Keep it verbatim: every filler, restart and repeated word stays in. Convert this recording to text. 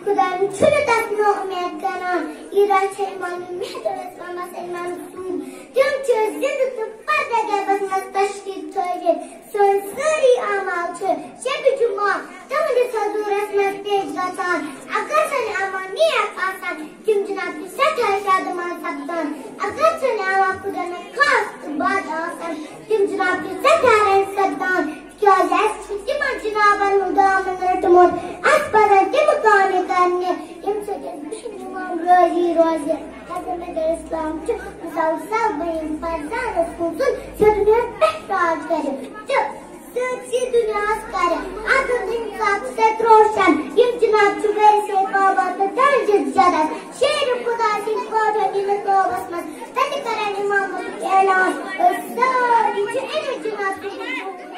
خۄدایَن چھُنہٕ تَس نوٚو اُمید کران۔ یہِ راز چھِ اِمام مہدی علیہ السلام اَسہِ اِمام سُنٛد۔ تِم چھِ زِندٕ تہٕ پردٕ غیبَس منٛز تشریٖف تھٲوِتھ۔ سٲنۍ سٲری اعمال چھِ شبِ جمعہ تُہٕنٛدِس حضوٗرَس منٛز پیش گژھان۔ اگر سٲنۍ اعمال نیک آسَن، تِم جناب چھِ سٮ۪ٹھاہ شادمان سپدان۔ اگر سٲنۍ اعمال خۄدا نخواستہٕ بد آسَن، تِم جناب چھِ سٮ۪ٹھاہ رنج سپدان۔ تِکیٛازِ اَسہِ چھُ تِمن جنابن ہُنٛد دامن روٚٹمُت، اَسہِ پَزَن تِم کامہِ کرنہِ، ییٚمہِ سۭتۍ اَسہِ وٕچھِنۍ اِمام رٲضی روزِ۔ حضرت مہدی علیہ السلام چھُ مسلسل بٔنِم فرزانَس کُن سُنٛد سیوٚدُن پٮ۪ٹھ راج کرِ۔ تہٕ سٲرسٕے دُنیاہَس کرِ عدل انصاف سۭتۍ روشن۔ یِم جناب چھِ ؤرِثے کعبہ تہٕ تاجِ جدس، شیرِ خدا سٕنٛدۍ پٲٹھۍ یِنہٕ قٲبَس منٛز۔ تَتہِ کرن اِمامَتُک اعلان۔ أسۍ سٲری چھِ أمِس جناب سٕنٛدِ